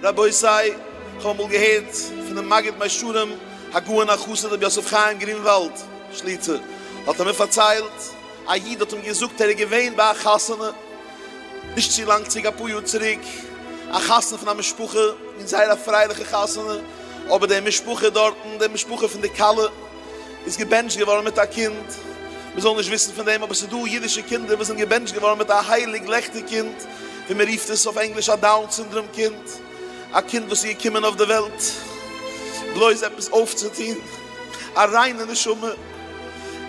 רבותי, איך האב אמאל געהערט פונעם מגיד מישרים הגאון החסיד רבי יוסף חיים גרינוואלד שליטא, האט ער מיר פארציילט, א איד האט אים געזאגט ער איז געווען ביי א חתונה נישט צו לאנג צוריק אפאר יאר צוריק, א חתונה פון א משפחה, און זייער א פרייליכע חתונה, אבער די משפחה דארטן, די משפחה פון די כלה, איז געבענטשט געווארן מיט א קינד, מען זאל נישט וויסן פון דעם, אבער ס'איז דא אידישע קינדער וואס זענען געבענטשט געווארן מיט א הייליג לעכטיג קינד, ווי מען רופט עס אויף ענגליש א Down syndrome קינד, א קינד וואס איז געקומען אויף די וועלט בלויז עפעס אויפצוטון, א ריינע נשמה,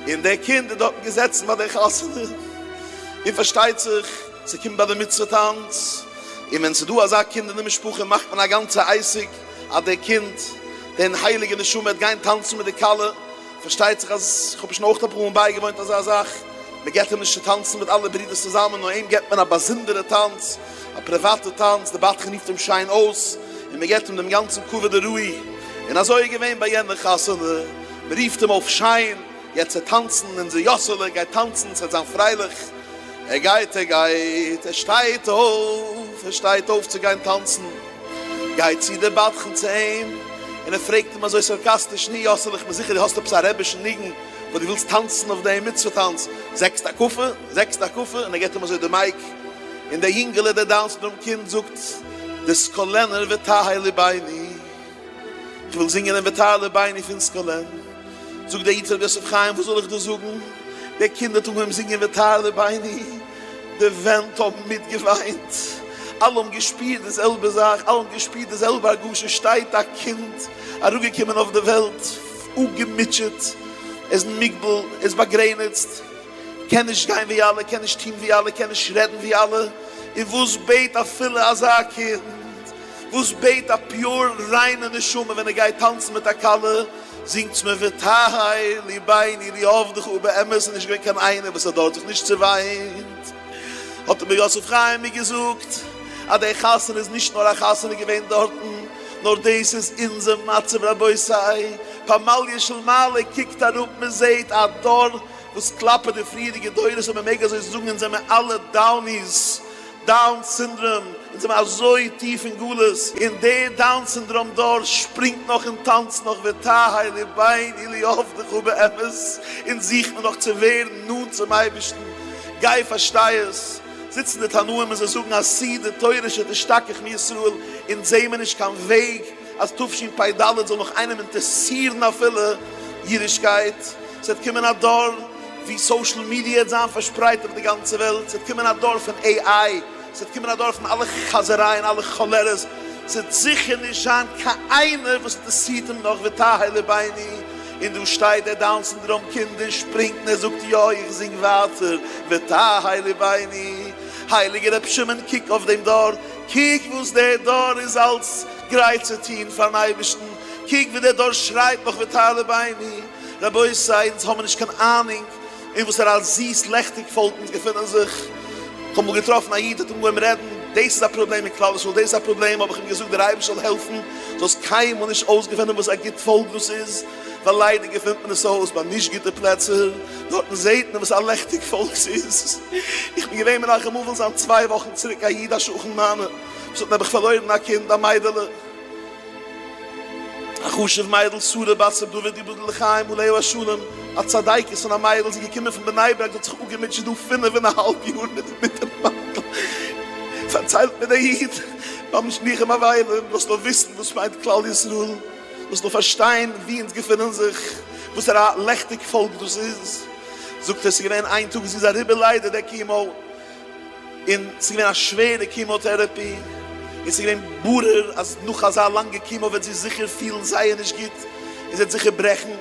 און דער קינד איז דארטן געזעצן ביי דער חתונה, און פארשטייט זיך ס'קומט ביי די מצוה טאנץ, און ווען ס'איז דא אזא קינד אין די משפחה מאכט מען א גאנצע עסק אז דער קינד, דער הייליגע נשמה וועט גיין טאנצן מיט די כלה, פארשטייט זיך אז איך האב שוין אויך אפאר מאל בייגעוואוינט אזא זאך, מען געבט אים נישט צו טאנצן מיט אלע ברודערס צוזאמען, נאר אים געבט מען א באזונדערע טאנץ, א פריוואטע טאנץ, די בדחן רופט אים שיין אויס, און מען געבט אים דעם גאנצן כבוד הראוי, און אזוי איז געווען ביי יענע חתונה, מען רופט אים אויף שיין, יעצט צו טאנצן, אונזער יאסעלע גייט טאנצן, ס'וועט זיין פרייליך, ער גייט, ער גייט, ער שטייט אויף, ער שטייט אויף צו גיין טאנצן. גייט צו דער בדחן צו אים און ער פרעגט אים אזוי סארקאסטיש, נו יאסעלע איך בין זיכער דו האסט עפעס א רעבישן ניגון וואס דו ווילסט טאנצן אויף דעם מצוה טאנץ, זעקסט הקפה, זעקסט הקפה, און ער געבט אים אזוי די mic, און דער יונגעלע דער Down syndrome קינד זאגט, די סקולענער וטהר לבינו. איך וויל זינגען דעם וטהר לבינו פון סקולען. זאגט דער איד פאר רבי יוסף חיים, וואס זאל איך דא זאגן? דער קינד האט אנגעהויבן זינגען וטהר לבינו, די ווענט האבן מיטגעוויינט, אלע האבן געשפירט די זעלבע זאך, אלע האבן געשפירט די זעלבע הרגשה, שטייט א קינד אראפגעקומען אויף די וועלט, אפגעמוטשעט, ער איז מוגבל, ער איז באגרעניצט, קען נישט גיין ווי אלע, קען נישט טון ווי אלע, קען נישט רעדן ווי אלע, און וואס בעט אפילו אזא קינד? וואס בעט א pure ריינע נשמה ווען ער גייט טאנצן מיט א כלה, זינגט מען וטהר לבינו לעבדך ובאמת איז נישט געווען קיין איינער וואס האט דארט זיך נישט צעוויינט, האט רבי יוסף חיים מיר געזאגט אז די חתונה איז נישט נאר א חתונה געווען דארטן, נאר דאס איז אונזער מצב רבותי, פמליא של מעלה קוקט אראפ מען זעט א דור וואס כלפי די פריערדיגע דורות אויב מען מעג אזוי זאגן אונז זעמער אלע downies, Down syndrome, אונז זעמער אזוי טיף אין גלות, און דער Down syndrome דור שפרינגט נאך און טאנצט נאך וטהר לבינו לעבדך באמת, אונז זוכט מען נאך צו ווערן נאנט צום אייבערשטן, גיי פארשטיי עס, זיצן די תנאים און זיי זאגן עתידה תורה שתשתכח מישראל, אונז זעמער נישט קיין וועג אז תשפ"ד זאל נאך איינעם אינטערסירן אפילו אידישקייט, ס'וועט קומען א דור. ווי social media וועט זיין פארשפרייט אויף די גאנצע וועלט, ס'וועט קומען א דור פון AI, ס'וועט קומען א דור פון אלע חזיריי און אלע כאלערעס, ס'וועט זיכער נישט זיין קיין איינער וואס אינטערסירט אים נאך וטהר לבינו, און דא שטייט דער Down syndrome קינד און שפרינגט און ער זאגט יא איך זינג ווייטער וטהר לבינו, הייליגער רבי שמעון קוק אויף דעם דור, קוק וואס דער דור איז אלץ גרייט צו טון פארן אייבערשטן, קוק ווי דער דור שרייט נאך וטהר לבינו. רבותי, אונז האבן נישט קיין אהנונג אין וואסערע א זיס לעכטיג פאלק אונז געפינען זיך. כ'האב אמאל געטראפן א איד האט אנגעהויבן רעדן, דאס איז א פראבלעם אין כלל ישראל, דאס איז א פראבלעם, האב איך אים געזאגט, דער אייבערשטער זאל העלפן זאלסט קיינמאל נישט אויסגעפינען וואס א גוט פאלק דאס איז, ווייל ליידער געפינט מען עס אויס ביי נישט גוטע פלעצער, דארטן זעט מען וואס א לעכטיג פאלק ס'איז. איך בין געווען מנחם אבל זיין צוויי וואכן צוריק א איד א שכן מיינער וואס האט נעבעך פארלוירן א קינד, א מיידעלע, א חשוב מיידל שרה בת ר' דוד יבדל לחיים עליה השלום, א צדיקת פון א מיידל, זי איז געקומען פון בני ברק, זי האט זיך אפגעמוטשעט דא פינף און א האלב יאר מיט די ביטערע מאנטל, פארציילט מיר דער איד ביים ניחום אבלים, זאלסט נאר וויסן וואס מיינט כלל ישראל, זאלסט נאר פארשטיין וואו אונז געפינען זיך, וואסערע א לעכטיג פאלק דאס איז, זאגט ער, ס'איז געווען איין טאג זי איז אריבער ליידער דער chemo, און ס'איז געווען א שווערע chemotherapy, און ס'איז געווען ברור אז נאך אזא לאנגע chemo וועט זי זיכער פילן זייער נישט גוט, און זי וועט זיכער ברעכן,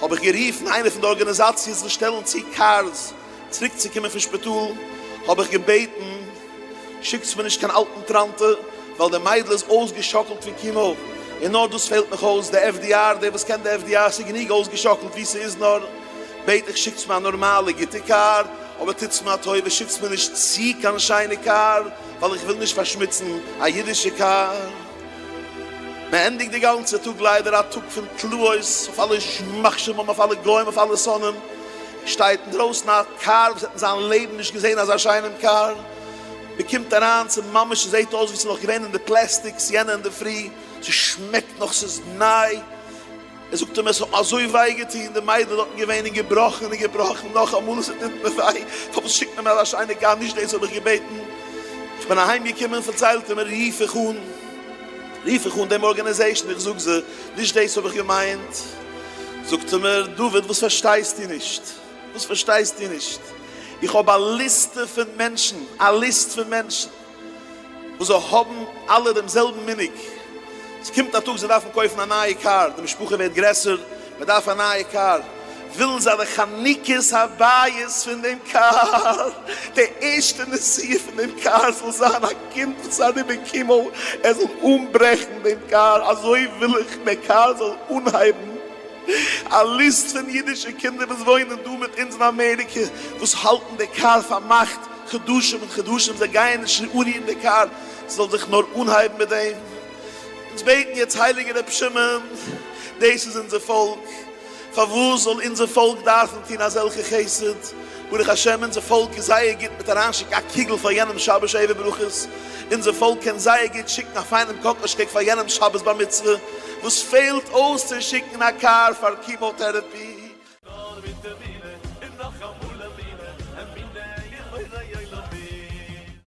האב איך גערופן איינע פון די ארגאניזאציעס וואס שטעלן צו cars צוריקצוקומען פון שפיטאל, האב איך געבעטן, שיקטס מיר נישט קיין אלטן טראנטע, ווייל די מיידל איז אויסגעשאקלט פון chemo, און נאר דאס פעלט מיך אויס, די FDR, דער וואס קען די FDR, ס'איז גענוג אויסגעשאקלט ווי ס'איז נאר, בעט איך שיקטס מיר א נארמאלע גוטע קאר, אבער טוטס מיר א טובה שיקטס מיר נישט צו קיין שיינע קאר, ווייל איך וויל נישט פארשמוצן א אידישע קאר. מען ענדיגט די גאנצע טאג ליידער א טאג פון תלאות אויף אלע ימח שמם אויף אלע גוים אויף אלע שונאים, שטייט אינדרויסן א קאר וואס האט אין זיין לעבן נישט געזען אזא שיינעם קאר. מען קומט אריין צו ממש ס'זעט אויס ווי ס'איז נאך געווען אין די plastics יענע אינדערפרי, ס'שמעקט נאך ס'איז ניי, ער זאגט אים עס האט מיר אזוי וויי געטון, די מיידל איז דארטן געווען און געבראכן און געבראכן, נאכאמאל עס טוט מיר וויי, פארוואס שיקט מען מיר אזא שיינע קאר, נישט דאס האב איך געבעטן, איך בין אהיים געקומען פארציילט ער מיר, רוף איך אן, רוף איך אן דעם organization, איך זאג זיי, נישט דאס האב איך געמיינט, זאגט ער מיר, דוד וואס פארשטייסטו נישט, וואס פארשטייסטו נישט, איך האב א ליסטע פון מענטשן, א list פון מענטשן. וואס זיי האבן אלע דעם זעלבן מנהג, עס קומט א טאג זיי דארפן קויפן א נייע קאר, די משפחה ווערט גרעסער, מען דארף א נייע קאר, ווילן זיי די חנוכת הבית פון דעם קאר, די ערשטע נסיעה פון דעם קאר זאל זיין א קינד וואס איז אריבער chemo, ער זאל אנברעכן דעם קאר, אזוי וויל איך דער קאר זאל אנהייבן. א list פון אידישע קינדער וואס וואוינען דא מיט אונז אין אמעריקע וואס האלטן די קאר פארמאכט חדשים און חדשים, זיי גייען נישט אנרירן די קאר, ס'זאל זיך נאר אנהייבן מיט דעם. אונז בעטן יעצט הייליגער רבי שמעון, דאס איז אונזער פאלק, פארוואס זאל אונזער פאלק דארפן טון אזעלכע חסד? ברוך השם אונזער פאלק איז זייער גוט מיט אריינשיקן א קוגל פאר יענעם שבת שבע ברכות, אונזער פאלק קען זייער גוט שיקן א פיינעם קאקאש cake פאר יענעם שבת בר מצוה, וואס פעלט אויס צו שיקן א קאר פאר chemotherapy?